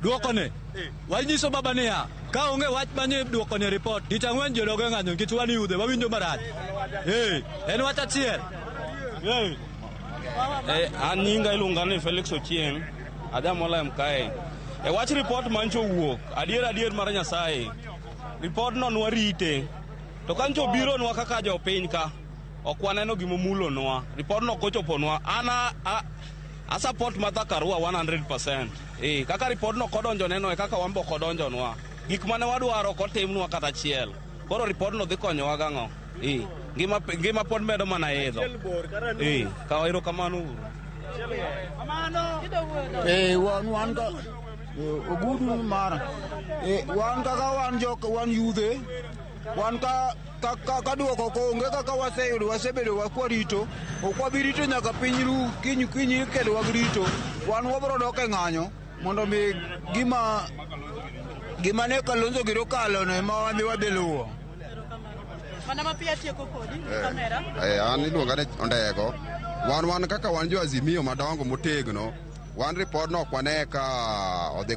Dwokone. Wanyiso baba niya, ka onge wach manye dwokone report, tich ang'wen jodogo e ng'anyo nikech wan yudhe, wawinjo marach. Eh, en wach achiel. Eh. An nyinga iluonga ni Felix Ochieng, aja Molem kae. E wach report mancho owuok, adier adier mar Nyasaye. Report no nwarite. To kancho obironwa kaka jopiny ka, ok waneno gimomulonwa. Report no kochoponwa, an a support Martha Karua 100%. Kaka report no kodonjo neno e kaka wan be ok odonjonwa. Gik mane wadwaro ok otimnwa kata achiel. Koro report no dhi konyowa gang'o? Ngima pod medo mana idho. Kaw erokamano uru. Wan ka ogudu mara. Wan kaka wan jok wan yudhe, wan ka duoko ko onge kaka waseyudo, wasebedo wakwarito, ok wabi rito nyaka piny ru kiny kiny ikelowa gi rito. Wan wabro dok e ng'anyo mondo mi gima ne Kalonzo giro kalo no ema wadhi wadhi luwo. Mana mapiyo atieko kodi, kamera. An iluonga ni Ondego. Wan kaka wan jo Azimio madongo motegno, wan report no ok wane ka odhi.